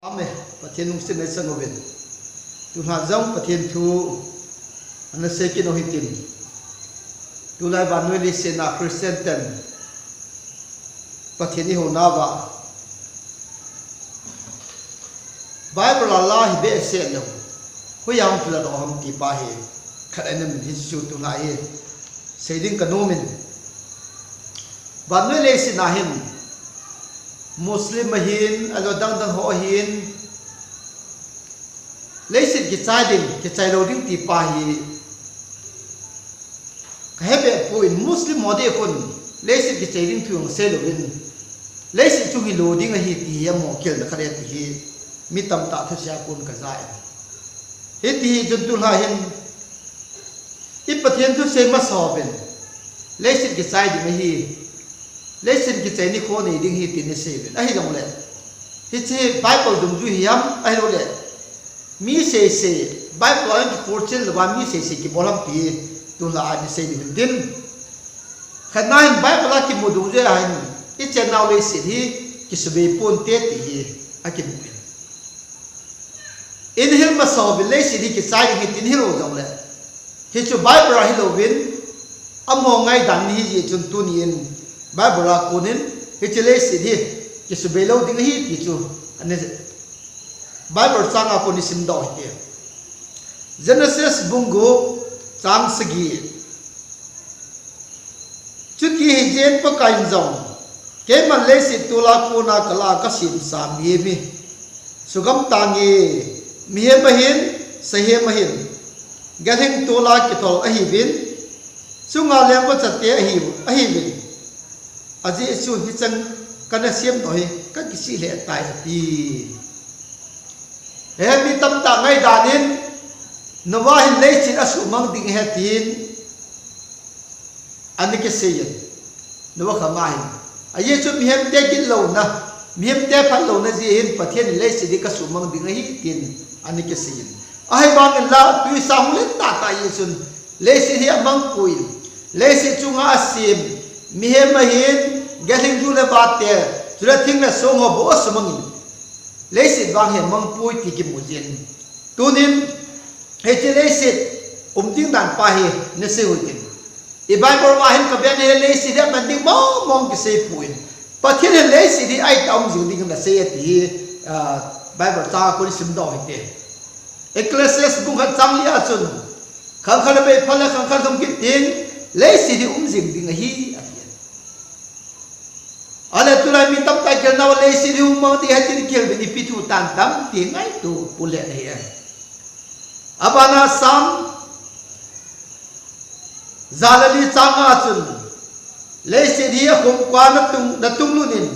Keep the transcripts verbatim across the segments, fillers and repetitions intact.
Amen. Pathen lungset nei chang uvin. Tulha jong Pathen thu ana sei kit u hitin. Tulai vannoi leiset a Christian ten Pathen i hou nauva Bible a la hi behseh lou, hoiya hung kilah doh ham ti pa hi khat ana min hi chu tulha hi sei ding ka nom in. Vannoi leiset a hin Muslim ahin, ahilou dang dang ho ahin, leiset kichai ding, kichai lou ding ti pa hi ka he beh poi. Muslim ho ding khun leiset kichai ding thu jong sei louvin, leiset chu hi lo ding ahi ti hi amaho kihilna khat ahi ti hi mi tamtah thusei a kon ka ja e. Hiti hi chun tulha hin i Pathen thusei masa uvin, leiset kichai ding ahi, leiset kichai nikho nei ding ahi tin i sei uvin. Ahijongle hiche Bible dungjui hi ham, ahiloule mi seisei, Bible a kikhol chil louva mi seisei kibol ham ti tulha a i sei ding ahin tin. Khatna hin Bible a kimu dungjui a hin i chennau leiset hi kisubei ponte ti hi akimu in. In hil masa uvin leiset hi kichai ding ahi tin hil u jongle, hichu Bible a hilouvin, amaho ngaidan ahi jeh chun tuni in Bible a kon in hiche leiset hi kisubei lou ding ahi ti chu ana, Bible chang a kon i simdoh hite. Genesis bung gup chang sagi. Chuti hijeh in Pakai in jong, keiman leiset tol'a kona kalah a kasemsa mihem hi sugam tange, mihem ahin, sahem ahin, gelhing tol'a kithol ahiuvin, chunga lengvachate ahiu, ahiuvin. Ajeh chu hicheng kana semdoh hi kakisih lheh tai ati. He mi tamtah ngaidan in, Noah hin leiset asuhmang ding ahi tin ana kisei in, Noah khang a hin. Ajeh chu mihemte gitlouna, mihemte phatlouna jeh hin Pathen in leiset hi kasuhmang ding ahi tin ana kisei in. Ahivangin la tuisa hung len tahtah jeh chun leiset hi amang poi. Leiset chunga asem mihem ahin, gelhing ju le vate, chule thing le song ho bou asumang in, leiset vang hi amang poi ti kimu jin. Tunin hiche leiset um ding dan pa hi nasei u hitin. I Bible a hin kavet na hi leiset hi aman ding mong mong kisei poi. Pathen in leiset hi aitah um jing ding in asei ati hi, ah, Bible chang a kon i simdoh hite. Ecclesiastes bung khat chang li a chun, khang khat abei phat le khang khat lhung kit ding, leiset hi um jing ding ahi, ati. Ahile tulai mi tamtah kihilna uva leiset hi um mang ding ahi tin kihil uvin, ipi thu tan tam ti ngaito pule nahi. Abana Sam ja le li chang nga chun, leiset hi akhum kua natung, natung lut in,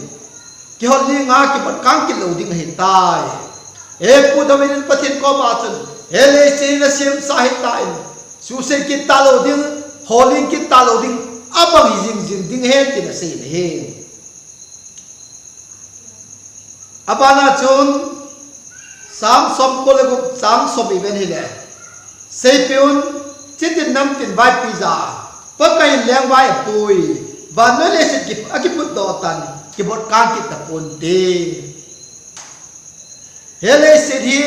kihol ling a kibot kang kit lou ding ahitai. He Pu David in Pathen koma chun, he leiset hi nasemsa ahitai, suhset kit talou ding, hol ling kit talou ding, abang hi jing jing ding ahi tin asei in ahi. Abana chun, Sam somko le gup chang som i ven hile, seipiu in, chutin namtin vaipi ja, Pakai in lengvai apui, vannoi leiset ki, akiputdoh tan, kibot kang kit taponte. He leiset hi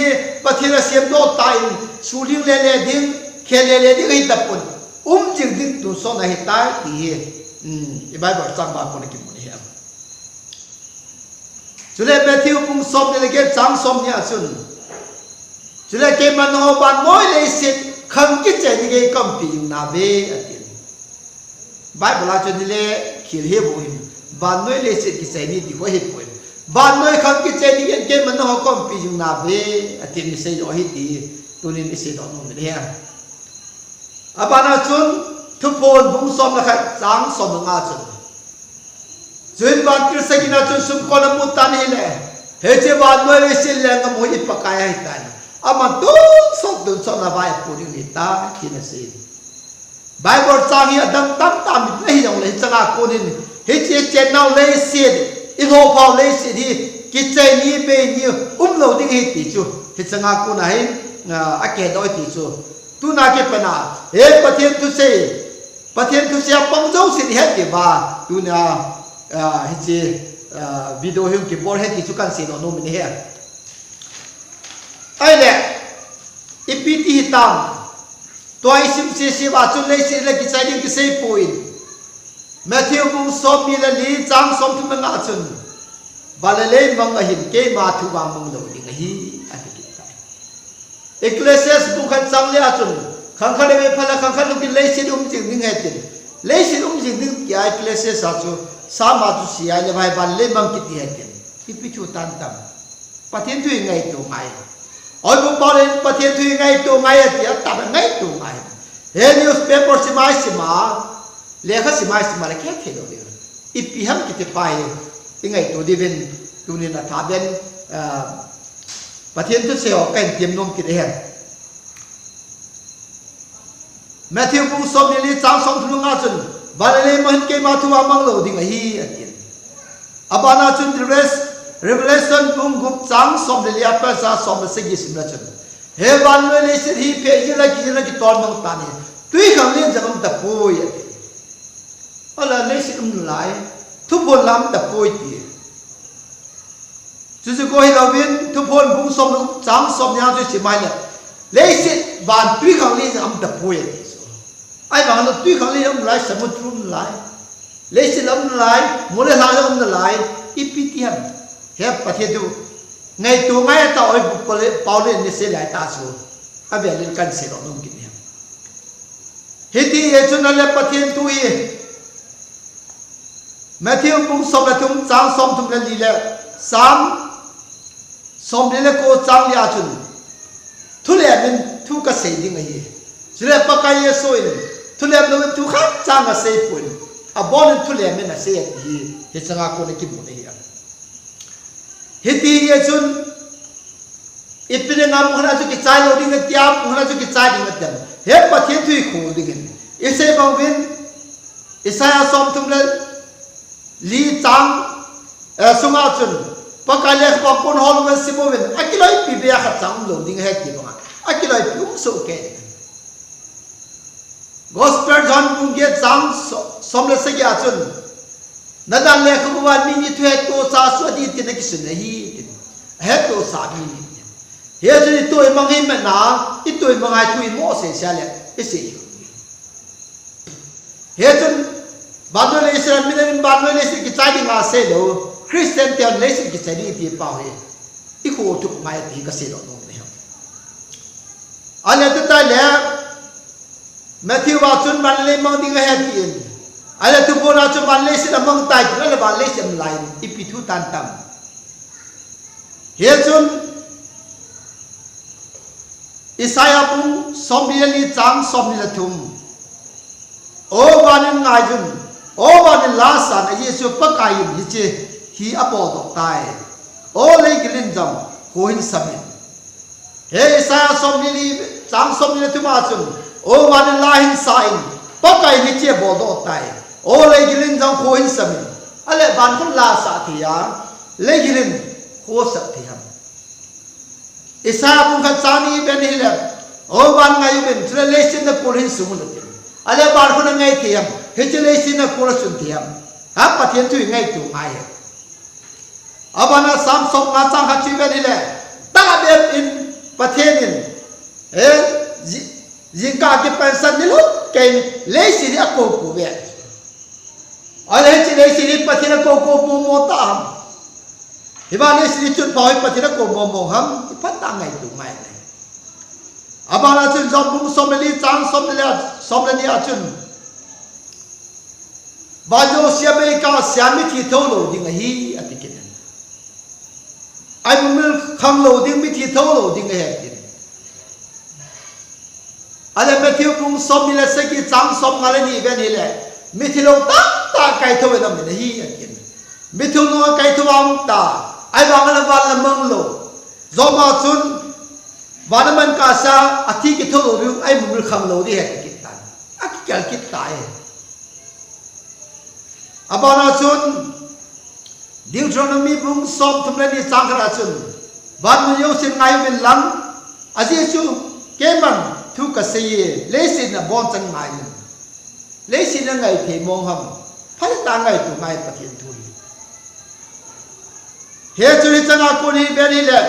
Pathen in asemdoh tan, suhling lele ding, khel lele ding ahi tapon, um jing ding tonsot ahitai ti hi, um, i Bible chang a kon a kimu ahi. Chule Matthew bung som ni le get chang som ni a chun, chule keiman nangho vannoi leiset khang kichai ding kaumpi jing nauve, ati. Bible a chun hile kihil hi bou hin, vannoi leiset kichai ni ti kho hi bou hin. Vannoi khang kichai ding in keiman nangho kaumpi jing nauve, ati, mi sei jo hi ti, tunin i seidoh nom in ahi. Abana chun, Thuphon bung som le khat chang som le nga chun, chuin vantil sagin a chun sumkon amu tan ahile, hiche vannoi leiset lenggam hi i Pakai ahitai. Aman tonsot tonsot na vai apu ding ahitai, tin asei. Bible chang hi adang tamtah mit ahi jongle hicheng a kon in, hiche chennau leiset, i lhophau leiset hi kichai ni bei ni umlou ding ahi ti chu hicheng a kon a hi, ah, akihedoh ahi ti chu. Tuna kipat a, he Pathen thusei, Pathen thusei a pang jouse i het diu va, tuna, ah, hiche, ah, video hi kibol ahi ti chu kan seidoh nom in ahi. Ipi ti hitam. Tua isim sese uva chun leiset le kichai ding kisei poi. Matthew bung somni le li chang somthum le nga chun, van le leimang ahin, keima thu vang mang lou ding ahi, ati kit tai. Ecclesiastes bung khat chang li a chun, khang khat le vei phat le khang khat lungin leiset um jing ding ahi tin. Leiset um jing ding tia Ecclesiastes a chu, Psalm a chu sei a le vai van leimang kiti ahi tin. Ipi thu tan tam. Pathen thu hi ngaito ngai. Oi, bu pa le Pathen thu hi ngaito ngai ati a, ta ngaito ngai. He newspaper sim a sim a, lekha sim a sim a le khe thei lou ding. Ipi ham kiti pa hi, i ngaito diuvin, tunin a tha ben, ah, Pathen thu sei ho kahin tem nom kit e. Matthew bung somni le li chang somthum le nga chun, van le leimang ahin, keima thu vang mang lou ding ahi, ati. Abana chun Revelation, Revelation bung gup chang som le li a pat a som le sagi sim le chun, he vannoi leiset hi pheh jing le kijing le kitol mang tan ahi. Twikhanglen jong um tapoi, ati. Ahinla leiset um nalai, thuphon la um tapoi ti. Chuche koi hilouvin, Thuphon bung som le gup chang somni a chu isim a ahile, leiset van twikhanglen jong um tapoi ati chu. Ahivang le twikhanglen um nalai, samudra um nalai. Leiset um nalai, mol le lhang um nalai, ipi ti ham. He Pathen thu ngaito ngai ta, oi, bu pa le, pau le ni sei lai ta chu. Avel in kan sei lou nom kit e. Hiti e chun ale Pathen thu hi. Matthew bung som le thum chang somthum le li le Psalm somli le ko chang li a chun, thulem in thu kasei ding ahi. Chule Pakai Jesu in thulem louvin thu khat cha asei pon, abon in thulem in asei ati hi, hicheng a kon a kimu ahi. Hiti hi chun, ipi dinga mun khat a chu kichai lou ding ati a, mun khat a chu kichai ding ati a. He Pathen thu hi khol ding in. Isei bang uvin, Isaiah somthum le li chang, eh, sunga chun, Pakai lekhabu a kon hol uvin sim uvin, akiloipi bep a khat cha um lou ding ahi ti banga, akiloipi um soh kei. Gospel John bung get chang so-, som le sagi a chun, nadan lekhabu a mi ni thu hettohsa chu adih tin akisun ahi, tin. Ahettohsa mi ni. Hichun itoh imang hi mena, itoh imang a thu imo sese le, isei. Hichun, vannoi leiset a, mi le vannoi leiset kichai ding asei lou, Christian ten leiset kichai ding iti pau hi, ikholtup ngai ti kasei lou nom ahi. Ale tuta le, Matthew a chun van le leimang ding ahi tin. Ale Thuphon a chun van leiset amang tai tin, ale van leiset um lai, ipi thu tan tam. Hichun Isaiah bung somli le li chang somli le thum. O van in ngai un, o van in la sa un, ajeh chu Pakai in hiche hi abol doh tai. O lei gil in jong kho hin sam in. He Isaiah somli li chang somli le thum a chun, o van in la hin sa in, Pakai in hiche abol doh tai. O lei gil in jong kho hin sam in. Ale van khun la sa thei a, lei gil in kho sah thei ham. Isaiah bung khat chang ni ven hile, o van ngai uvin, chule leiset nakol hin sung un ati. Ale van khun angai thei ham, hiche leiset nakol asun thei ham. Ha, Pathen thu hi ngaito ngai ahi. Abana Psalm som nga chang khat chu iven hile, tahbeh in Pathen in, eh, ji-, jingkah kipansan nilhum kei in leiset hi akou kou uve. Ale hiche leiset hi Pathen akou kou mong mong ta ham. Hiva leiset hi chun pha hi Pathen akou mong mong ham, ti phatah a ngaito ngai le. Abana chun Job bung som le li chang som le li a, som le ni a chun, van jouse a beikah sea mithi thou lou ding ahi, ati kit in. Aimumil khang lou ding, mithi thou lou ding ahi, ati. Ale Matthew bung somni le sagi chang som nga le ni ven hile, mithi lou tamtah kaithou in aum in ahi, ati. Mithi lou kaithou a um ta, ahivang le van le mang lou. Job a chun, van a man kah sea, athi kithou lou ding, aimumil khang lou ding ahi, ati kit tan. Akikhel kit tai. Abana chun, Deuteronomy bung somthum le ni chang khat a chun, van mun jousen ngai uvin lang, ajeh chu keiman thu kasei e, leiset in abon chan ngai un. Leiset in angai thei mong ham, phatah a ngaito ngai Pathen thu hi. Hichun hicheng a kon hi ven hile,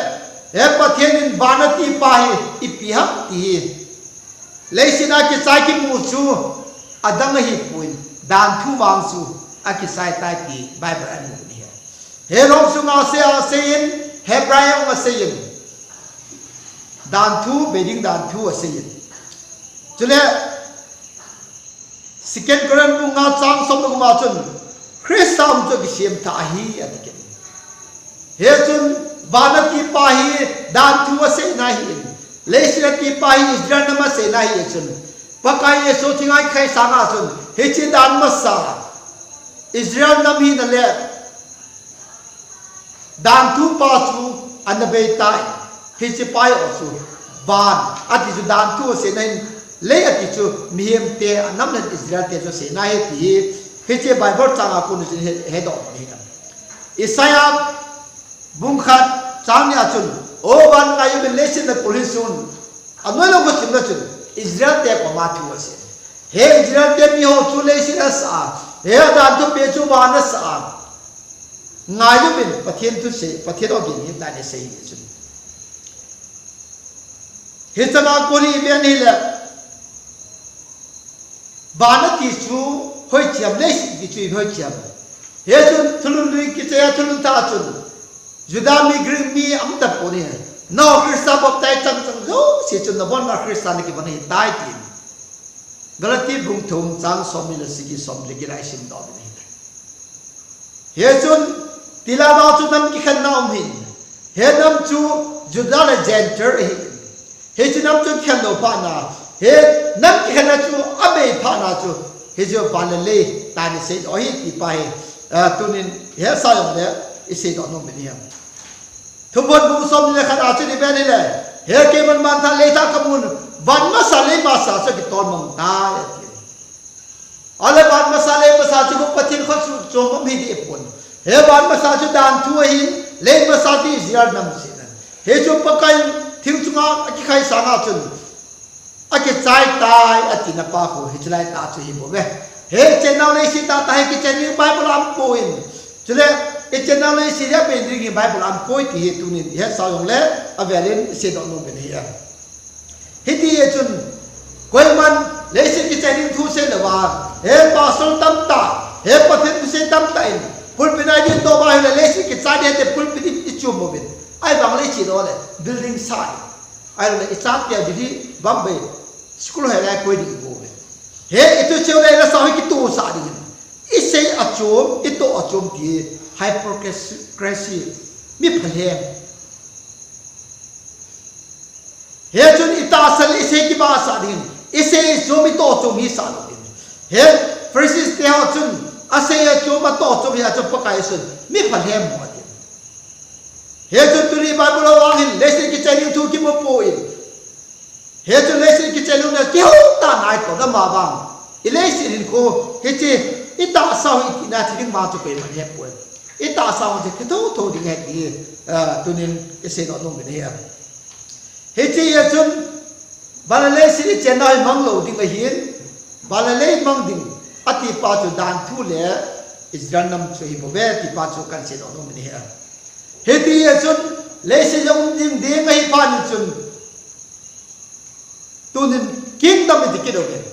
He Pathen in van atipa hi ipi ham ti hi. Leiset a kichai kimu chu adang ahipon, danthu vang chu akichai tai ti Bible a imu ahi. He Rom sunga asei, aseiyin, Hebrai a aseiyin, danthu, bei ding danthu aseiyin. Chule Second Corinth bung nga chang som le gup a chun, Christa um chu kisem tha ahi, ati kit. Hichun van atipa hi danthu aseina ahin, leiset atipa hi Israel nam aseina ahi chun, Pakai Jesu thina akikhai sanga chun, hiche dan masa Israel nam hina le danthu pa chu ana bei tai. Hiche pa hi o chu van ati chu danthu aseina ahin, lei ati chu mihemte, anam le Israelte chu aseina ahi ti hi, hiche Bible chang a kon chun he, hedoh ahi. Isaiah bung khat chang ni a chun, O van ngai uvin, leiset nakul hin sun. Anoi lou kho chimna chun Israelte koma thu asei. He Israelte miho chu leiset asa a, he adanthupi chu van asa a. Ngai uvin, Pathen thusei, Pathen ogin ahitai, asei chun. Hichang a kon iven hile, van ati chu hoiche ham, leiset ati chu hoiche ham. Hichun thulhun lui kichai a thulhun thah a chun, Juda mi, Greek mi aum tapon ahi. Nangho Christa baptize chang chang jouse chun nabon uva Christa nakivon ahitai tin, Galati bung thum chang som ni le sagi, som le get a isim doh uvin ahi. Hichun, tila vang chu nam kikhenna um ahin. He nam chu Juda le Gentile ahi. Hiche nam chu kikhen lou phat na, he nam kikhenna chu abei phat na chu, hichu van le lei tah in isei doh ahi ti pa hi, ah, tunin hesa jongle isei doh nom uvin ahi. Thuphon bung som ni le khat a chun iven hile, he keiman van thah lei thah kamun, van masa lei masa chu kitol mang tai ati. Ahile van masa lei masa chu Pathen khutchom um hiding ahipon. He van masa chu danthu ahin, lei masa chu Israel nam aseina. Hichu Pakai in thing chunga akikhai sanga chun akichai tai atina pa khu hiche lai tah chu ahibouve. He ichenau leiset tah tah hi kichen ding Bible a aumpoi. Chule ichenau leiset hi abei ding hi Bible a aumpoi ti hi tunin ihetsau jongle avelin isei doh nom uvin ahi. Hiti chun, koiman leiset kichai ding thu sei louva, he pastor tamtah, he Pathen thusei tamtah in pulpit a idin to uva ahile leiset kichai ding ati pulpit in ichom uvin. Ahivang le iche lou le building sa in. Ahilou le ichate a Delhi, Bombay, school hoilai koi ding ibouvin. He itu cheu le lasah hi kitohsah ding in. Isei achom, itoh achom ti hypocrisy, mi phalhem. Hichun itahsa le isei kibahsah dingin, isei chom itoh chom hisah louvin. He Pharisee te ho chun, asei achom atoh chom hi achun Pakai Jesun mi phalhem mo atin. Hichun tuni Bible a vang hin, leiset kichai ding thu kimu poi. Hichun leiset kichai lou na kihou tah nai to lama vang. Ileiset hinkho, hiche, itahsa u iti na thi ding ma chu koiman hepoi. Itahsa u chu kithou thou ding ahi ti, ah, tunin isei doh nom uvin ahi. Hiche a chun, van le leiset ichennau hi mang lou ding ahin, van le lei mang ding, ati pa chu danthu le Israel nam chu ahibouve, ti pa chu kahin sei doh nom uvin ahi. Hiti a chun, leiset jong ding ding ahi phat in chun, tunin kingdom iti kit uvin.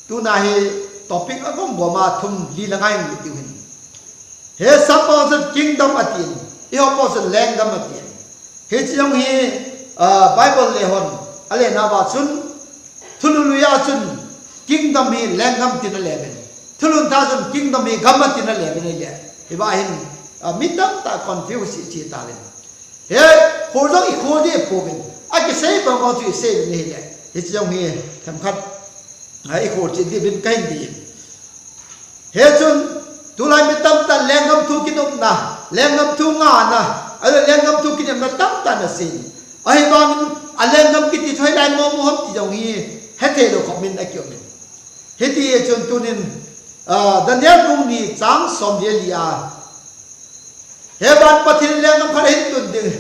Tuna hi topic agom gom a thum li lang a imu diu ahin. He sap ho chun kingdom atin, eiho ho chun lenggam atin. Hiche jong hi, ah, Bible le hon, ale nauva chun, thulhun lui a chun, kingdom hi lenggam tin ale uvin. Thulhun thah chun kingdom hi gam atin ale uvin ahile. Hiva hin, ah, mi tamtah confuse iche tauvin. He, khol jong ikhol ding ipouvin. Akisei bang bang chu isei uvin ahile. Hiche jong hi, themkhat, ah, ikhol cheh diuvin kahin dei. Hichun, tulai mi tamtah lenggam thu kinopna, lenggam thu ngahna, ahilou lenggam thu kinepna tamtah ana seiyin. Ahivangin, alenggam kiti chu hoilai momo ham ti jong hi, hethei lou khop in akium in. Hiti chun tunin, ah, Daniel bung ni chang som le li a, He van Pathen in lenggam khat ahin tun ding,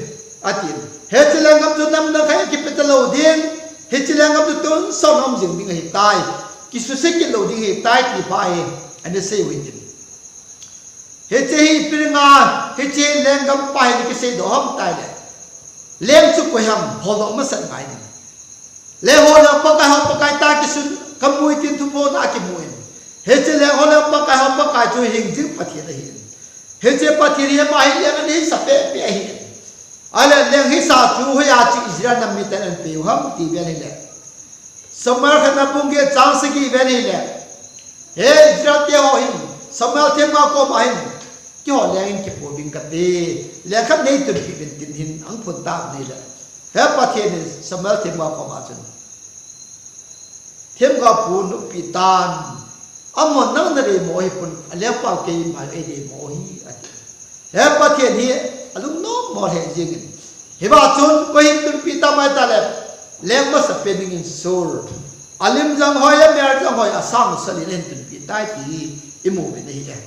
atin. Hiche lenggam chu nam dang khat in kipe talou ding, hiche lenggam chu tonsot a um jing ding ahitai, kisuse kit lou ding ahitai, ti pa hi, ana sei u ahi tin. Hiche hi ipi dinga, hiche lenggam pa hi ana kisei doh ham itile. Leng chu koi ham, holdoh masat ngai in. Leng ho le Pakai ho, Pakai ta kisun, kamu e tin thuphon a kimu in. Hiche leng ho le Pakai ho, Pakai chu hing jing Pathen ahi in. Hiche Pathen hi ama hi leng ahin hisa pepe ahi in. Ahile leng hisa chu hoiya chu Israel nam miten ahin peh u ham ti vel hile, Samuel khatna bung get chang sagi vel hile, he Israel te ho hin Samuel themgao koma hin, keiho leng in kipouving kate, leng khat neitunpeh uvin tin hin ahung phon tan ahile, he Pathen in Samuel themgao koma chun, themgao pu noppi tan, amahon nang nadei mo ahipon, alengpa keima eidei mo ahi, ati. He Pathen hi alungnom mo lheh jengin. Hiva chun koi hin tunpeh tam ahitale, leng masapen dingin Saul, alim jang hoi, amel jang hoi, asang sal in ahin tunpeh tai ti hi imu uvin ahi e.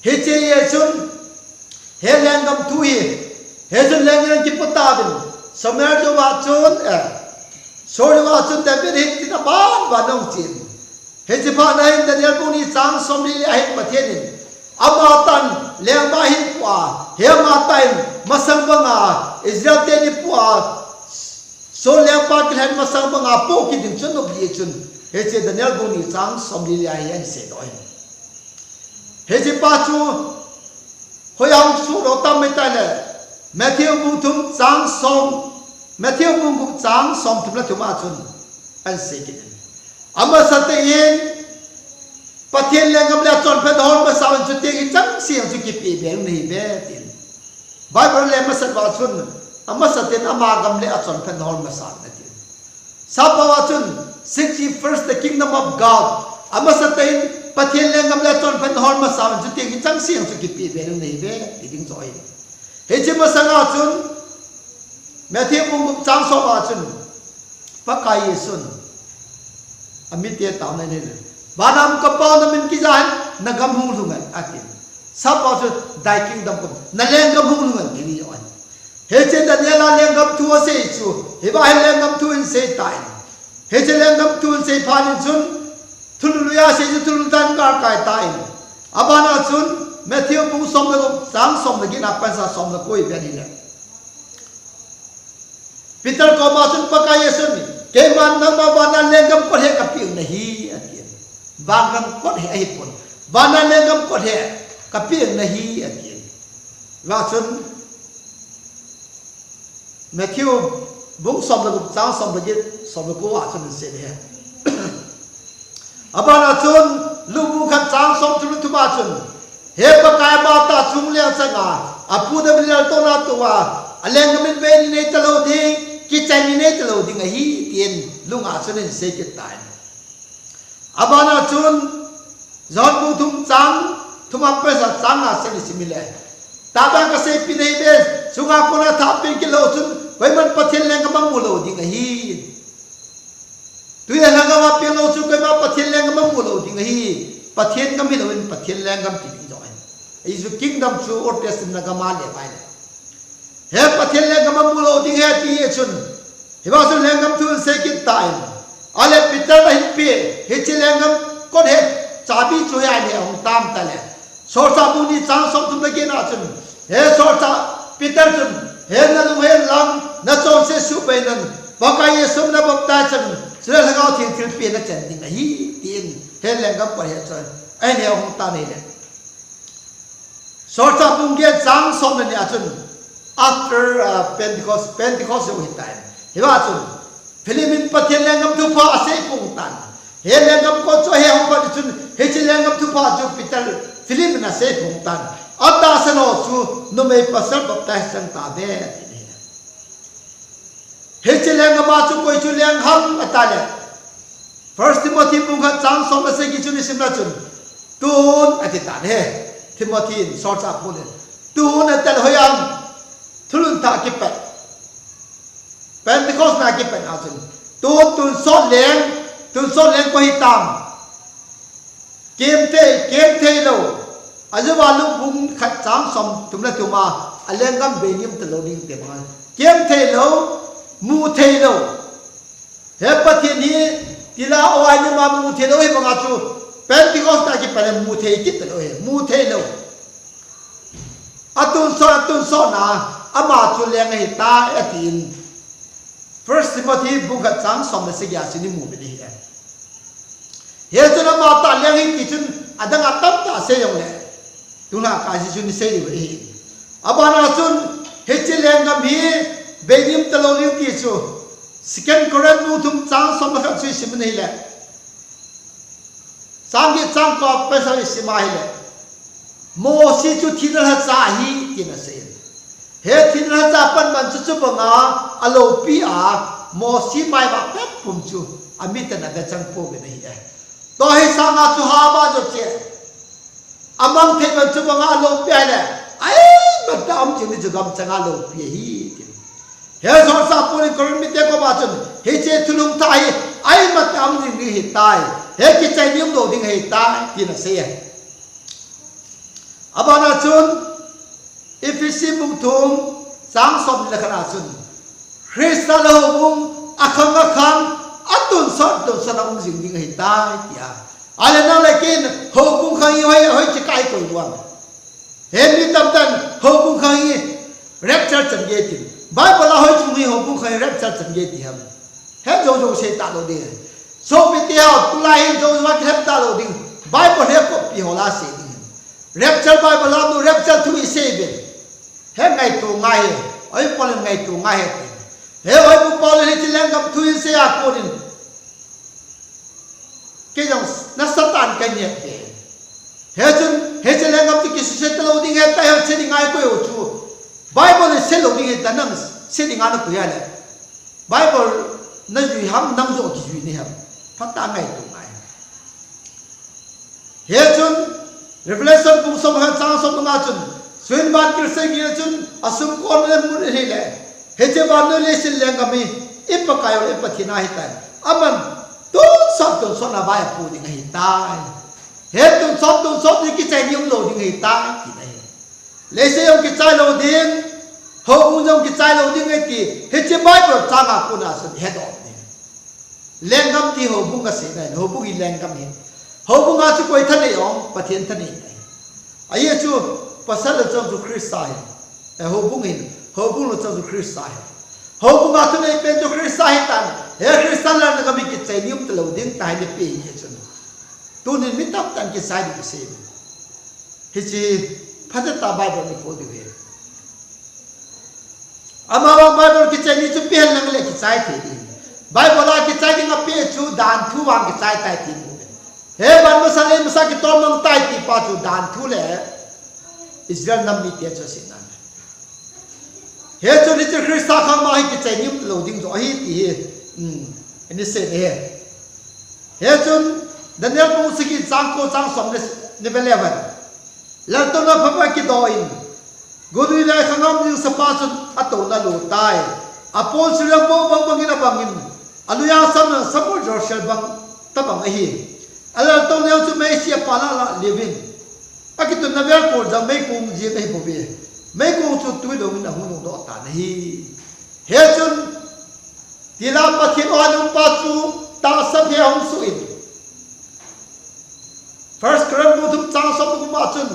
Hiche hi chun, he lenggam thu hi, hichun leng in kipu tauvin, Samuel jouva chun, eh, Saul jouva chun David hin tin aban ban ahung chen. Hiche phat na hin Daniel bung ni chang somli le ahin Pathen in, ama tan lengpa hin pua, he ama tan masang banga Israel teni pua, Saul lengpa kilhen masang banga po kit ding chun nop ji chun, hiche Daniel bung ni chang somli le ahi ahin seidoh in. Hiche pa chu hoiya hung sohdoh tam ahitale, Matthew bung thum chang som, Matthew bung gup chang somthum le thum a chun ahin sei kit in. Amasatah in, Pathen lenggam le achonphatna hol masa uvin, chuteng hicheng se chu kipeh beng nahiuve tin. Bible le amasat uva chun, amasatah in ama gam le achonphatna hol masa uvin ati. Sappao a chun, seek ye first the kingdom of God. Amasatah in Pathen lenggam le achonphatna hol masa uvin, chuteng hicheng se chu kipeh beng nahiuve ti ding chu ahi. Hiche masanga chun, Matthew bung gup chang som a chun, Pakai Jesun amite taona in ahile, vana um kapau, namin kijahin, nagam hung lhung in, ati. Sappao chu, thy kingdom come, nalenggam hung lhung in, ti ding ahi. Hiche Daniel a lenggam thu asei chu, hiva hin lenggam thu ahin sei tan. Hiche lenggam thu ahin sei phat in chun, thulhun lui a asei chu thulhun tah in agalkai tan. Abana chun, Matthew bung som le gup chang som le get na apansa som le ko ipi ahile, Peter koma chun Pakai Jesun, keiman nangma vana lenggam kot he kapeh nahi, ati. Vangam kot he ahipon, vana lenggam kot he kapeh nahi, ati. Hiva chun Matthew bung som le gup chang som le get, som le ko a chun ahin sei ahi. Abana chun, Luke bung khat chang somthum le thum a chun, he Pakai, ama tah chungnung leng changa, apu David laltouna tou a, alenggam in vei ni nei talou ding, kichai ni nei talou ding ahi, tin Luke a chun ahin sei kit tan. Abana chun, John bung thum chang thum apansa chang nga chan isim le, tahbeh a kaseipeh nahiuve, chunga kona athah peng kit lou chun, koiman Pathen lenggam amu lou ding ahi. Twi le lhagao a peng lou chu koima Pathen lenggam amu lou ding ahi. Pathen gam hilouvin Pathen lenggam ti ding jong ahi. Hichu kingdom chu Old Testament a gam a le vai le. He Pathen lenggam amu lou ding ahi ti hi chun, hiva chun lenggam thu ahin sei kit tan. Ahile Peter ahin peh, hiche lenggam kot he chabi chu hi ahin he hung tam tale. Solchah bung ni chang somthum le get na chun, he solchah Peter chun, he nalung hen lang, nachonset suhbei in, Pakai Jesu na baptize in, chule Lhagao Theng thilpeh nachan ding ahi, tin, he lenggam kot he chun, ahin he hung tan ahile. Solchah bung get chang som le ni a chun, after, uh, Pentecost, Pentecost jong hitan. Hiva chun, Philip in Pathen lenggam thupha asei phong tan. He lenggam kot chu ahe hung phat chun, hiche lenggam thupha chu Peter, Philip in asei phong tan. Atahsan ho chu numei pasal baptize chang tauve, ati ahi. Hiche lenggam a chu koi chu leng ham ati le, First Timothy bung khat chang som le sagi chun isim le chun, tun ati tan ahi. Timothy in solchah Paul in, tun ati le hoiya thulhun thah kipat, Pentecost na kipat a chun, tun, tonsot leng, tonsot leng koi hitam? Kem thei, kem thei lou. Ajeh uva Luke bung khat chang somthum le thum a, alenggam bei nim talou ding ti banga, kem thei lou, mu thei lou. He Pathen hi, tila oi nim a mu thei lou hi banga chu, Pentecost na kipat le mu thei kit talou ahi, mu thei lou. Atonsot, atonsot na, ama chu leng ahitai atin. First Timothy bung khat chang som le sagi a chun imu uvin ahi. Hichun ama tah leng ahi ti chun adang a tamtah sei jongle, tuna kah a chun isei diu ahi. Abana chun hiche lenggam hi bei ding talou ding ti chu Second Corinth bung thum chang som le khat chu isim in ahile, chang get chang ko a pat isim a ahile, Mosi chu thina lhacha ahi, tin asei. Hiche thina lhacha panmun chu chubanga aloupi a, Mosi maivah pet pum chu amit in avechang pouvin ahi. Tua hi sanga chu haba jo che, amang thei man chubanga aloupi ahile, aimati a um jing ding chu gamchanga aloupi ahi, tin. Hiche jouse a Paul in Corinth mite koma chun hiche thulhung thah hi aimati a um jing ding ahitai, hiche kichai ni umlou ding ahitai, tin asei. Abana chun Ephesi bung thum chang som le khat a chun Christa le houbung akhang akhang, atonsot tonsot a um jing ding ahitai, tia. Ahile nang le kei in houbung khang hi hoi, hoiche a ikoi uvem? He mi tamtah in houbung khang hi rapture chan gei tin, Bible a hoiche hi houbung khang hi rapture chan gei ti ham? He joujou sei talou ding. Sopite ho, tulai hin joujou a kilhem talou ding. Bible hi copy ho la sei ding. Rapture Bible a mu, rapture thu isei uvin. He ngaito ngai hi, oi Paul in ngaito ngai ahi. He oi Paul in hiche lenggam thu isei a konin kei jong nasatah in kangai e. Hichun hiche lenggam chu kisuse talou ding ahitai, hiche dinga ikoi u chu. Bible in sei lou ding ahitai, nang sei dinga nakoi ahile, Bible najui ham, nang joh kijui nahi ham? Phatah a ngaito ngai. Hichun Revelation bung som le khat chang som le nga chun, sun van thilse gin a chun asumkon le mun ahile, hiche vannoi leiset lenggam hi i Pakai u le i Pathen a ahitai. Aman tonsot tonsot a vai apu ding ahitai. He tonsot tonsot hi kichai ni umlou ding ahitai, tina ahi. Leiset jong kichai lou ding, houbung jong kichai lou ding ahi ti hiche Bible chang a kona chun ihet u ahi. Lenggam ti houbung asei nai, houbung hi lenggam ahi. Houbung a chu koi thanei um, Pathen thanei ahi. Ajeh chu pasal le chang chu Christa ahi. Eh, houbung ahi, houbung le chang chu Christa ahi. Houbung a thanei pen chu Christa ahitan, he Christa lenggam hi kichai ni um talou ding tia ipi ahi chun. Tunin mi tamtah in kichai ding asei. Hiche phatah a Bible in eikou diu ahi. Amavang Bible kichai ni chu ipi ham nang le kichai thei ding. Bible a kichai ding ape chu danthu vang kichai tai ti mu. He van masa le masa kitol mang tai ti pa chu danthu le Israel nam mite chu asei nan. Hichun hiche Christa khang ma hi kichai ni umlou ding joh ahi ti hi. Hmm. Ani sei ni he. Hichun Daniel bung sagi chang ko chang som le ni ve le ven. Laltouna phabep kidoh in, Guni le khangam jing sapa chun atouna alo tai. Apon suriang bong bang bangin abangin, alui a sam le samul jorsel bang tabang ahi. Alaltouna jong chu meisi a pala la liuvin, akitunna velkol jong meikong jeng ahi bouve. Meikong chu tui louvin ahung lungdoh tan ahi. Hichun, tila Pathen oipa chu tahsa phe ahung suh in, First Corinth bung thum chang som le gup a chun,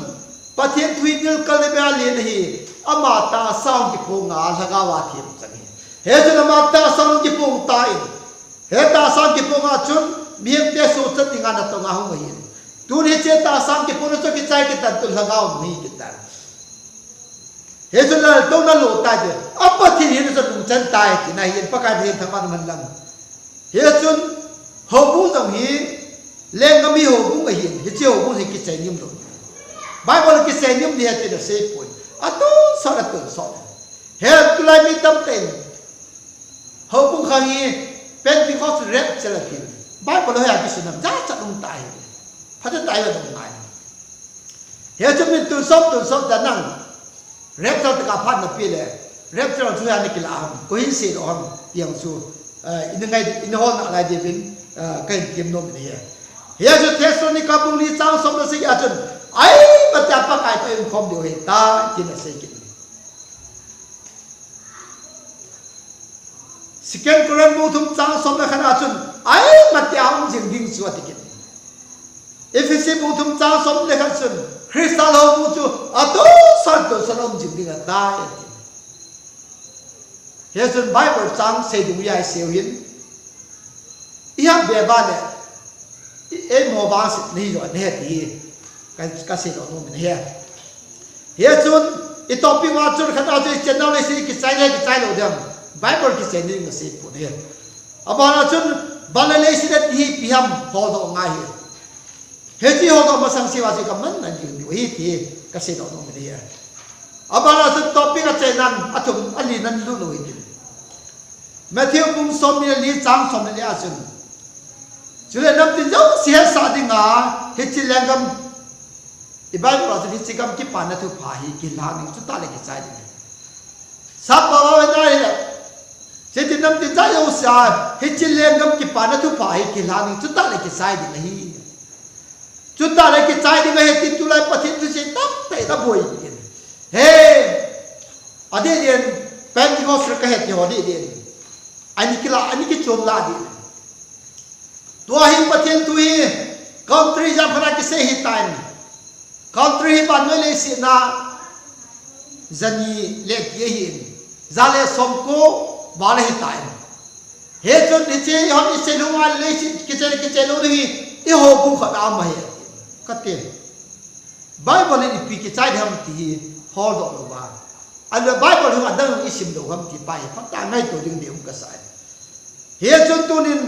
Pathen thu hi nilkal le mel alen ahi, ama tahsa hung kiphong a lhagao a them chang ahi. Hichun ama tahsa hung kiphong tan, he tahsa hung kiphong a chun mihemte sochat dinga natong a hung ahi. Tun hiche tahsa hung kiphong na chu kichai kit tan, tun lhagao hung hi kit tan. Hichun laltouna alo tai ti, a Pathen hina chu nungchan tai tina ahi, Pakai Pathen thangvahna man lang. Hichun houbung jong hi lenggam hi houbung ahin, hiche houbung hi kichai ni umlou. Bible kichai ni um ding ahi tina asei poi. Atonsot, atonsot. He tulai mi tamtah in houbung khang hi Pentecost rapture ati. Bible a hoiya kisun ham, jachat um tai. Phatah a ivet u ngai. Hichun min tonsot tonsot dan nang. Rapture tah a phat napi le, rapture chu hoiya nakilah ham, koi hin seidoh ham, ti jong chu, eh, ina ngai, ina hol nalai diuvin, eh, kahin tem nom in ahi. Hiche Thessalonica bung li chang som le sagi a chun, aimati a Pakai toh i umkhom diu ahitai, tin asei kit. Second Corinth bung thum chang som le khat a chun, aimati a um jing ding chu ati kit. Ephesi bung thum chang som le khat chun, Christa le houbung chu atonsot tonsot a um jing ding ahitai ati. Hichun Bible chang sei dung a isei u hin, ihap be uva le, i, eimo vangsetna hi jo nahi ti hi ka, kasei doh nom in ahi. Hichun i topic uva chun khat a chu i chenna le sei kichai le kichai lou ding, Bible kichai ding asei pon ahi. Abana chun, van le leiset ati hi ipi ham holdoh ngai hi. Hiche holdoh masang seh uva chu kaman nai ding diu ahi ti kasei doh nom in ahi. Abana chun topic a chainan, athum, alina lut lou hitin. Matthew bung somni le li chang somni le li a chun, chule namtin jouse hetsah dinga, hiche lenggam, i Bible a chun hiche gam kipana thupha hi kilhang ding, chutah le kichai ding. Sap pao a ve nai le, hiche namtin jouse a, hiche lenggam kipana thupha hi kilhang ding, chutah le kichai ding ahi. Chutah le kichai ding ahi tin tulai Pathen thusei tamtah in aboi in. He, adeh din Pentecost le kahe ti ho deh din, ani kila, ani kichom la ding. Tua hi Pathen thu hi country jat khat a kisei ahitan. Country hi vannoi leiset a jani le ti ahin, ja le somko val ahitan. Hichun hiche ihon isei lhung a leiset kichai, kichai lou ding hi, i houbung khat a um ahi, kati. Bible in ipi kichai ding ham ti hi holdoh lou va, ahilou le Bible hung adang isim lou ham ti pa hi phatah a ngaito ding ding um kasah e. Hichun tunin,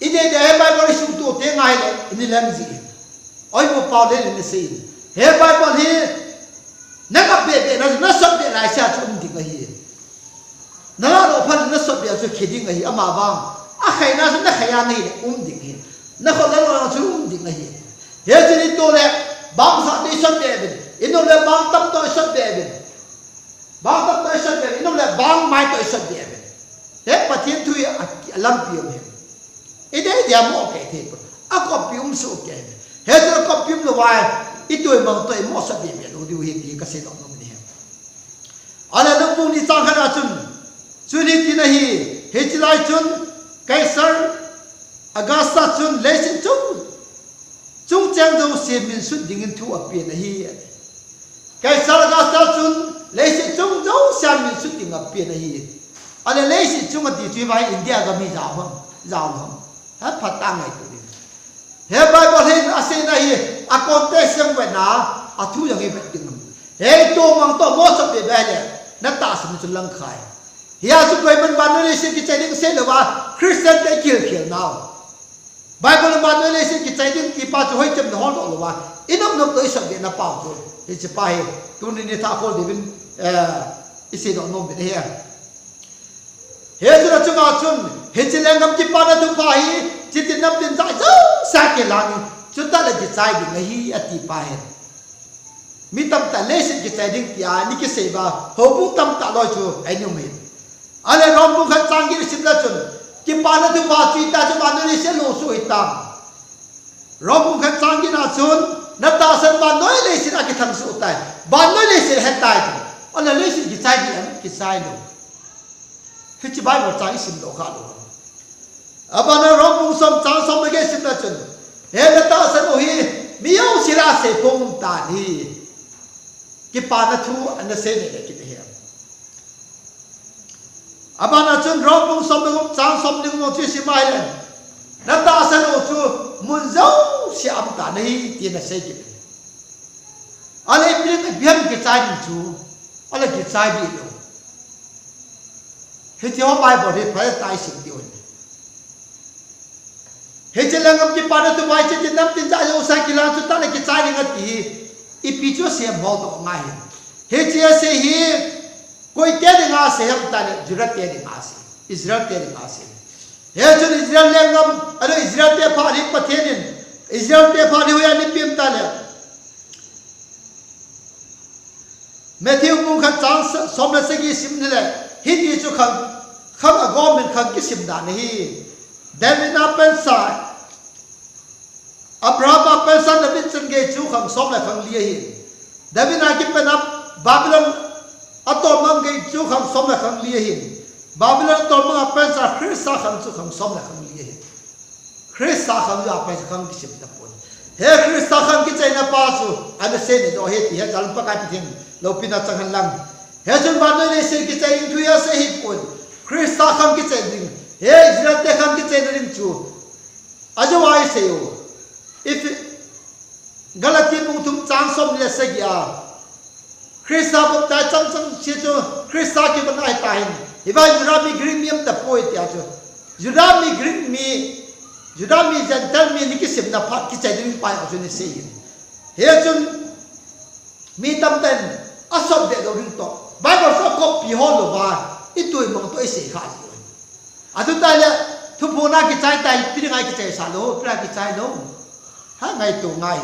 i dei dei a hi Bible isuhtoh teng ahile, ini lang ji in. Oi mo pao le ni sei in. He Bible hi, na ngap be be na, na sot be lai seh a chu um ding ahi. Na ngah lou phat na sot be a chu khe ding ahi, ama vang. Akhaina chu na khai a nahi le um ding ahi. Na khol le lou chu um ding ahi. Hichun ito le, bang sah toh isot be uvin. Ino le bang tam toh isot be uvin. Bang tam toh isot be uvin. Ino le bang mai toh isot be uvin. He Pathen thu hi a, alampi um ahi. I dei dei a mo kei thei pon. Akoppi um soh kei ahi. Hichun akoppi um lou va, itoi mang toh imo sot be be lou diu ahi ti kasei doh nom in ahi. Ahile Luke bung ni chang khat a chun, chun hitin ahi, hiche lai chun, Caesar Augusta chun leiset chung, chung cheng jouse min sut dingin thu apen ahi. Caesar Augusta chun leiset chung jouse a min sut ding apen ahi. Ahile leiset chung ati chu hiva India gam hi jao ham, jao ham. Ha, phatah a ngaito ding. He Bible hin aseina hi, a context jeng vetna, athu jong hi vet ding. He ito mang toh mo sot be be le, na tahsan chu langkhai. Hia chu koiman vannoi leiset kichai ding sei lou va, Christian te kihilkhel nau. Bible in vannoi leiset kichai ding ti pa chu hoitem na holdoh lou va, i nop nop toh isot be na pau chu. Hiche pa hi, tunin i thah khol diuvin, eh, isei doh nom in ahi. Hichun achunga chun, hiche lenggam kipana thupha hi, hiche tin namtin jat jouse a kilhang ding, chutah le kichai ding ahi, ati pa hi. Mi tamtah leiset kichai ding tia, ni kisei uva, houbung tamtah loi chu, ahi um ahi. Ahile Rom bung khat chang get isim le chun, kipana thupha chu itih a chu vannoi leiset lungsuh ahitai. Rom bung khat chang get a chun, na tahsan vannoi leiset a kithang soh tai. Vannoi leiset ahitai. Ahile leiset kichai ding ham, kichai lou. Hiche Bible chang isim doh kha lou. Abana Rom bung som chang som le get isim le chun, he na tahsan u hi, mi jouse lah a seiphong um tan ahi. Kipana thu ana sei nei le kit ahi. Abana chun Rom bung som le gup chang som le gup chu isim a ahile, na tahsan u chu mun jouse a um tan ahi, tin asei kit. Ahile ipi, ipi ham kichai ding chu, ahile kichai ding lou. Hiche ho Bible hi phatah a isim diu ahi. Hiche lenggam kipana thupha hi, hiche tin namtin jat jouse a kilhang, chutah le kichai ding ati hi, ipi chu asei ham holdoh ngai hi. Hiche asei hi, koite dinga asei ham tile, Juda te dinga asei, Israel te dinga asei. Hichun Israel lenggam, ahilou Israel te phat hi Pathen in, Israel te phat hi hoiya eipeh em tile, Matthew bung khat chang sa-, som le sagi sim le, hiti chu khang, khang agom in khang kisim dan ahi. David a pensa, Abraham a pensa David changei chu khang som le khang li ahi. David a kipen a Babylon atolmang gei chu khang som le khang li ahi. Babylon atolmang a pensa Christa khang chu khang som le khang li ahi. Christa khang a pensa khang kisim tapon. He Christa khang kichaina pa chu, ana sei nei doh ahi ti hi, jal Pakai Pathen loupina chang hen lang. Hichun vannoi leiset kichai ding thu asei ahipon, Christa khang kichai ding, he Israel te khang kichaina ding chu ajou a isei u. If Galati bung thum chang somni le sagi a, Christa baptize chang chang chu, Christa kivon ahi tahen. Hiva Juda mi Greek mi aum tapoi tia chu. Juda mi Greek mi, Juda mi Gentile mi ni kisimna phat kichai ding pa chu ni sei. Hichun mi tamtah in asot be lou ding toh Bible sa copy ho louva, itui mang toh isei kha ji. Atu tah le, thuphon a kichai tai, pi ding a kichai sa lou, pi ding a kichai lou. Ha ngai tu ngai.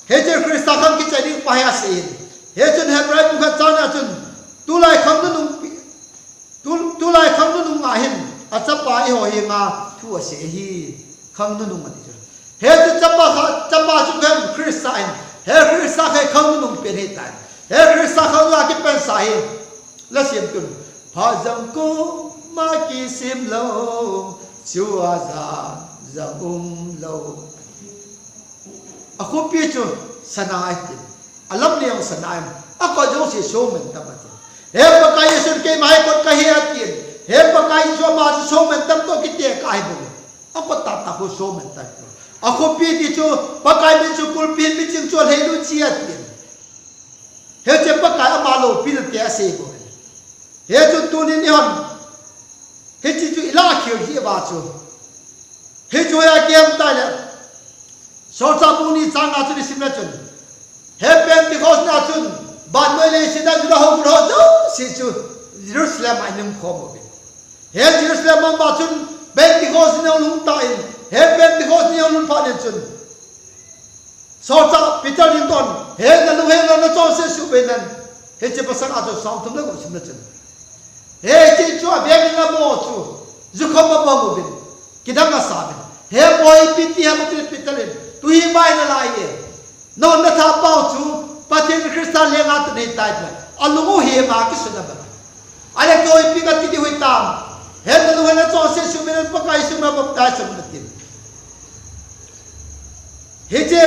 Hiche Christa khang kichai ding pa hi asei. Hichun Hebrai bung khat chang na chun, tulai khang nunung pi, tu, tulai khang nunung a hin, achapa eiho henga thu asei hi, khang nunung ati chu. Hichu chapa kha, chapa chu khem Christa ahin. He Christa khe khang nunung pen ahitai. He Christa khang a kipensa hi. La sim tun. Phat jong koma kisim lou, chua ja jong um lou. Akhopi chu sana ahi tin. Alam leng sana ahi. Akot jouse sohman tam atin. He Pakai Jesun keima hi kot kahi atin. He Pakai Jesu ama chu sohman tam toh kitekah ahi bou. Akot tah tah khu sohman tam. Akhopi ti chu Pakai min chu kulpi miching chu alhei lut ji atin. Hiche Pakai ama loupina te asei bou. Hichu tunin ihon. Hiche chu ilah khel ji uva chu. Hichu hoiya kihem tah le. Solchah bung ni chang nga chun isim le chun. He Pentecost na chun. Vannoi leiset a Juda ho Greek ho jouse chu Jerusalem a aum khom uvin. He Jerusalem a um a chun Pentecost ni ahung lhung tan. He Pentecost ni ahung lhung phat in chun. Solchah Peter in toh, he nalunghel le nachonset suhbei in. Hiche pasal a chu som thum le gup sim le chun. Hiche chu aveng in amo chu, jukhom abang uvin, kidang asa uvin. He Pakai ipi ti ham ati Peter in, tu hi bai nalai e. Nang natha pau chu, Pathen Christa lenga tu nei tai tai. Alung u hi ma kisun abang. Ale koi ipi kati diu hitam. He nalunghel le nachonset suhbei in Pakai Jesu min a baptize um in ati. Hiche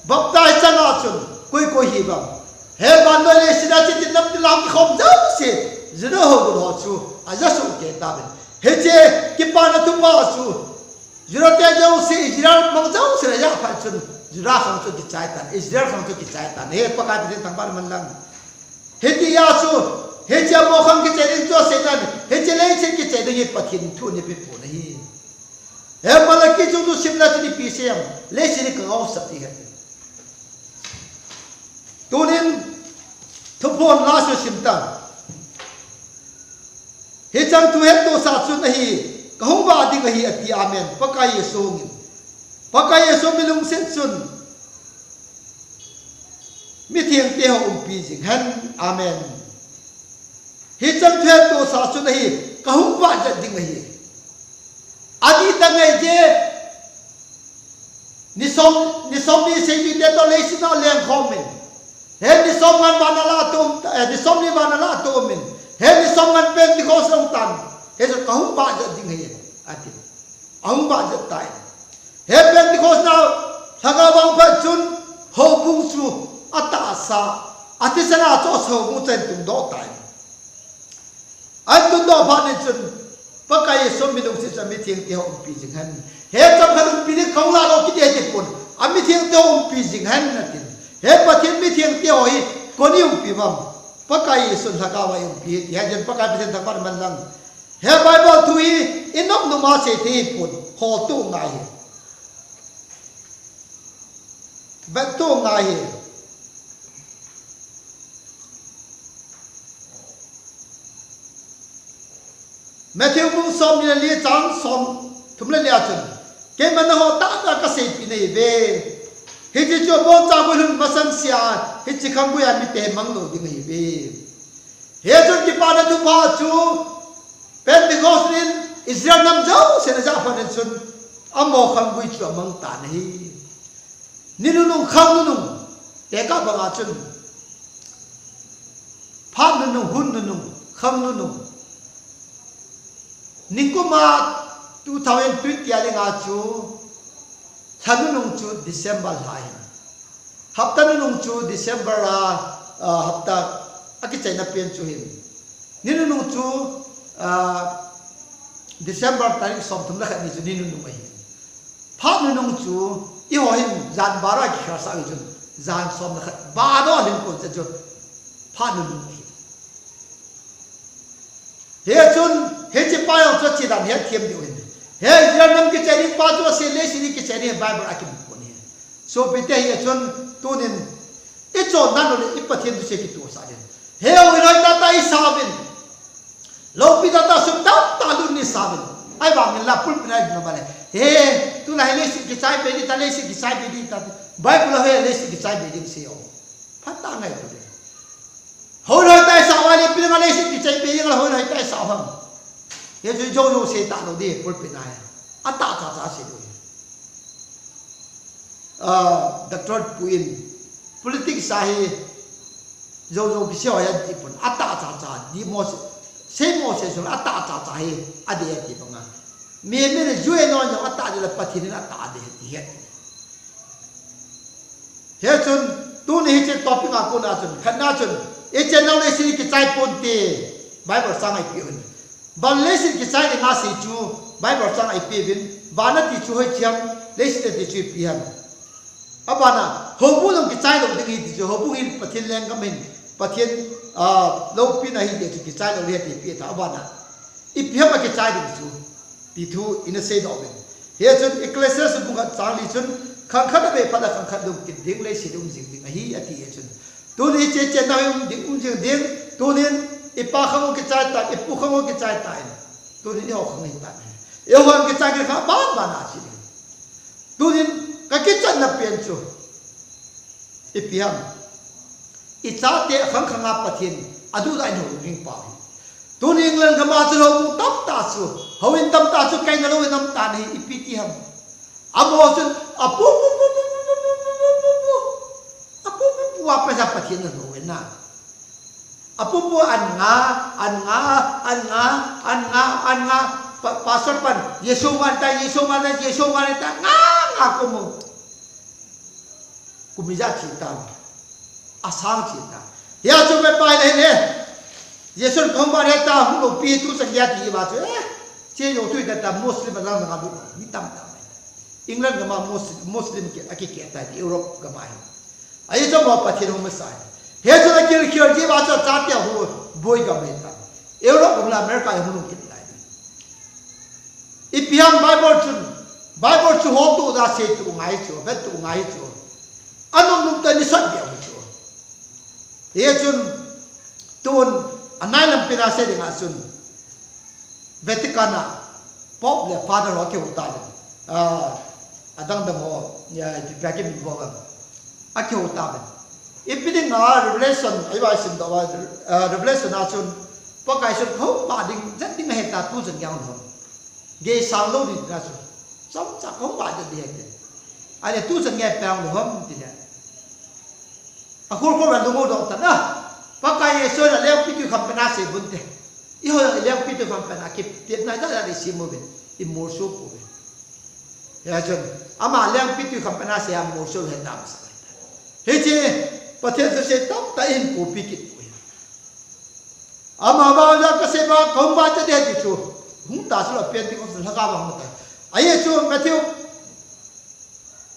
baptize chang a chun koi koi hi vang. He vannoi leiset a chitin namtin lang kikhom jouse. Juda ho Greek ho chu aja soh kei tauvin. Hiche kipana thupha chu Juda te jouse, Israel mang jouse aja phat chun. Juda khang chu kichai tan. Israel khang chu kichai tan. He Pakai Pathen thangvah in um hen lang. Hitia chu, hiche amo khang kichai ding chu asei tan, hiche leiset kichai ding hi Pathen thu ni pi pu na hi. He Malaki chu tu sim le chun ipi asei em, leiset hi kangau sah ti ahi. Tunin, thuphon la chu sim tan. Hicheng thu hettohsa chun ahi, kahung vah ding ahi ati, amen. Pakai Jesu hungin. Pakai Jesu mi lungset chun. Mithengte ho umpi jing hen. Amen. Hicheng thu hettohsa chun ahi, kahung vah jat ding ahi. Adih tah ngai je, ni som, ni somni seijui te toh leiset a lengkhom in. He ni somnga vana la atoh, eh, ni somni vana la atoh in. He ni somnga Pentecost ahung tan. Hichu kahung vah jat ding ahi, ati. Ahung vah jat tai. He Pentecost na lhagao vang phat chun houbung chu atahsa, athisan a chu houbung chu ahin tungdoh tai. Ahin tungdoh phat in chun Pakai Jesu mi lungset chun mithengte ho umpi jing hen. He chomkhat umpi ding kahung lah lou kiti ahi ti pon. Amithengte ho umpi jing hen atin. He Pathen mithengte ho hi koin umpi uvam. Pakai Jesu lhagao a umpi ahi ti. Hichun Pakai Pathen thangvah in um hen lang. He Bible thu hi, i nop nop a sei thei pon, hol to ngai hi. Vet to ngai hi. Matthew bung som ni le li chang som thum le li a chun. Keiman nangho tah tah kaseipeh nahi uve. Hiche chu aboncha guilhun masang sea, hiche khanggui a mite mang lou ding ahi uve. Hichun kipana thupha chu Pentecost in Israel nam jousen aja phat in chun amaho khanggui chu amang tan ahi. Ni nunung, khang nunung, tekah banga chun phat nunung, hun nunung, khang nunung. Nikum a two thousand twenty a dinga chu lha nunung chu December lha ahi. Hapta nunung chu December a, a, hapta akichaina pen chu hin. Ni nunung chu, ah, December tarik som thum le khat ni chu ni nunung ahi. Phat nunung chu, eiho hin jan baro a kikhel sah u chun, jan som le khat baro hin kon chu, phat nunung ahi. Hichun, hiche pa jong chu ache dan hethem diu hin. He Israel nam kichai ding pa chu asei, leiset hi kichai ding Bible a kimu pon ahi. Sopite, hichun tunin ichonna nau le i Pathen thusei kitohsah ding. He hoi hoi tah tah isah uvin. Loupi tah tah sum tah tah lut in isah uvin. Ahivangin la pulpit a idin uva le, he, tulai hi leiset kichai bei ding ta, leiset kichai bei ding ta. Bible a he leiset kichai bei ding asei o. Phatah a ngaito ding. Hoi hoi tah isah uva le, ipi dinga leiset kichai bei ding la hoi hoi tah isah u ham. Hichu jou jou sei talou ding pulpit a hi. Atah cha cha sei lou ding. Ah, Doctor Pu in politics a hi jou jou kisei ho ahi ati pon, atah cha cha, dimo sei, seimo sei sung atah cha cha hi adei ati banga. Mi, mi le ju e non jong atah dei le Pathen in atah adei ati ahi. Hichun, tuni hiche topic a kona chun, khatna chun, hiche nau leiset kichai ponte, Bible chang a ipi uvin. Van leiset kichai ding asei chu, Bible chang a ipi uvin, van ati chu hoiche ham, leiset ati chu ipi ham. Abana, houbung jong kichai lou ding ahi ti chu, houbung hin Pathen lenggam ahin, Pathen, ah, loupina ahi ti chu kichai lou ding ahi ti ipi ta, abana. Ipi ham akichai ding chu, ti thu ina seidoh uvin. Hichun Ecclesiastes bung khat chang li chun, khang khat abei phat a khang khat lungkit ding, leiset um jing ding ahi, ati hichun. Tuni hiche chennau hi um ding, um jing ding, tunin ipa khang u kichai tan, ipu khang u kichai tan. Tunin eiho khang hi tan. Eiho khang kichai kit kha ban ban a che ding. Tunin kakichatna pen chu ipi ham. Ichate khang khang a Pathen aduhda in houlim ding pa hi. Tuni England gam a chu houbung tamtah chu, houin tamtah chu kaina lou in um tan ahi, ipi ti ham. Amaho chun apu pu pu pu pu pu pu pu pu pu. Apu pu pu a paisa Pathen ana hou in a. Apu pu an nga, an nga, an nga, an nga, an nga. Pa-, pastor pan, Jesu man ta, Jesu man ta, Jesu man ta, nga, nga kumu. Kum ijat che tan. Asang che tan. Hia chu me pai le le. Jesu kong ba le ta, hung loupi tu sa ya ti ba chu, eh. Che yo tu ta ta Muslim ba lang nga bu. Mi tamtah. England gam a Mus-, Muslim ki, akikeh tai, Europe gam a hi. Ahi chu mo Pathen hung masa. Hichu akil khel ji ba chu chate a hu boi gam ahi ta. Europe gam le America hi hung lungkit tai. Ipi ham Bible chun, Bible chu hol tu da sei tu ngai chu, vet tu ngai chu. Anung nung ta ni sat dia chu. Hichun tun anai lam pina sei ding a chun. Vatican a Pope le Father ho kihou tauvin. Ah, adang dang ho, ya, ipi, ipi a kimin vo vang. Akihou tauvin. Ipi dinga Revelation, ahi va isim doh va, ah, Revelation a chun, Pakai chun kahung vah ding, jet ding ahe ta tu chun geiya hung lhun. Gei sang lou ding na chu. Chomcha kahung vah jet ding ahi ti. Ahile tu chun geiya pe hung lhun ti le. Akhol khol a lung u doh tan a. Pakai Jesu in alengpitwi kham pen a sei bun te. Eiho jong ilengpitwi kham pen a kitepna jat jat isim uvin, imolso pouvin. Hia chun, ama lengpitwi kham pen a sei a molso u het na masa. Hiche, Pathen thusei tamtah in kopi kit u hi. Ama vang jong kasei vang, kahung vah jet ding ti chu. Hung ta chu lou pen ding u chu lhagao vang ta. Ahi chu Matthew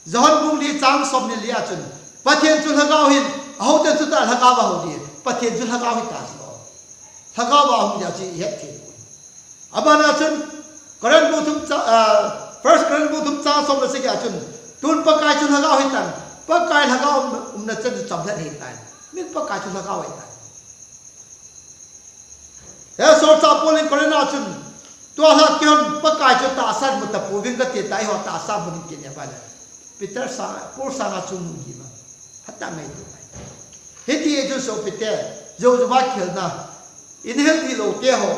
Johan bung li chang som ni li a chun, Pathen chu lhagao ahin, ahouten chu ta lhagao a hou ding, Pathen chu lhagao ahi ta chu. Lhagao a hung ding ahi chu ihet thei u. Abana chun, Korin bung thum cha-, ah, First Korin bung thum chang som le sagi a chun, tun Pakai chu lhagao ahi tan, Pakai lhagao um, umna chan chu chomlhat ahi tai. Min Pakai chu lhagao ahi tai. He solchah Paul in Korin a chun, tua lhah kihon Pakai chu tahsan mu tapouving kati ta, eiho tahsan mu ding kiti ahi vale. Peter sang, Paul sanga chu mu hi ma. Hatah ngaito mai. Hiti chun sopite, jou jou a kihilna, in hil dih lou te ho,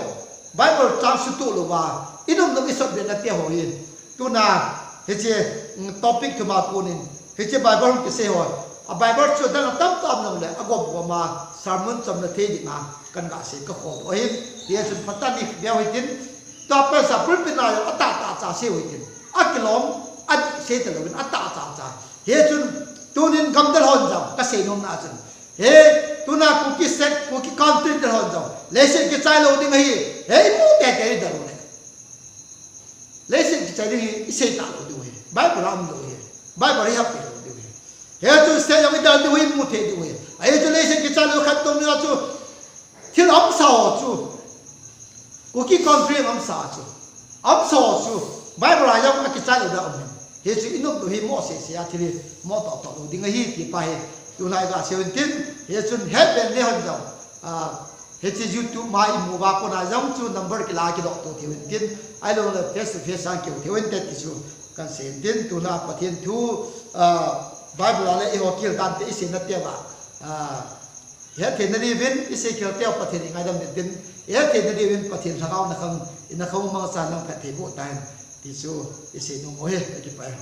Bible chang sutoh lou va, in um nom i sot be na te ho hi. Tuna, hiche, mm, topic thum a konin, hiche Bible hung kisei ho. A Bible chu adang a tamtah um nung le, agom gom a, sermon chomna thei dinga, kan ga sei kakhol u ahin. Hia chun phatah in veu hitin, tua pensa pulpit a jong atah tah cha sei u hitin. Akilom, adih sei talou in, atah cha cha. Hia chun, tunin gamdal hon jong, kasei nom na chun. He, Tuna Kuki state, Kuki country te hon jong leiset kichai lou ding ahi. Hei mu teitei ding u le. Leiset kichai ding hi isei talou diu ahi. Bible a umlou ahi. Bible a ihap lou diu ahi. Hichu state jong idal diu ahi, mu thei diu ahi. Ahi chu leiset kichai lou khat tuni a chu thil amsa ho chu, Kuki country amsa chu, amsa ho chu Bible a jong akichai lou ding aum in. Hichu inop lou hi mo sese a thil hi mo toh toh lou ding ahi ti pa hi tulai gasei u hintin. Hichun hetben le hon jong, hiche YouTube ma imu uva kona jong chu number kila kidoh to thei u hintin. Ahilouleh face to face a kihou thei u hinte ti chu kahin sei hintin. Tuna Pathen thu, Bible a le eiho kihil dan te isei na teuva, hetthei na diuvin isei khel teu Pathen ingaidam ding tin, hetthei na diuvin Pathen lhagao nakhang, inakhang mangcha nang phatthei boh tan, ti chu isei nom u ahi. Kakipah e.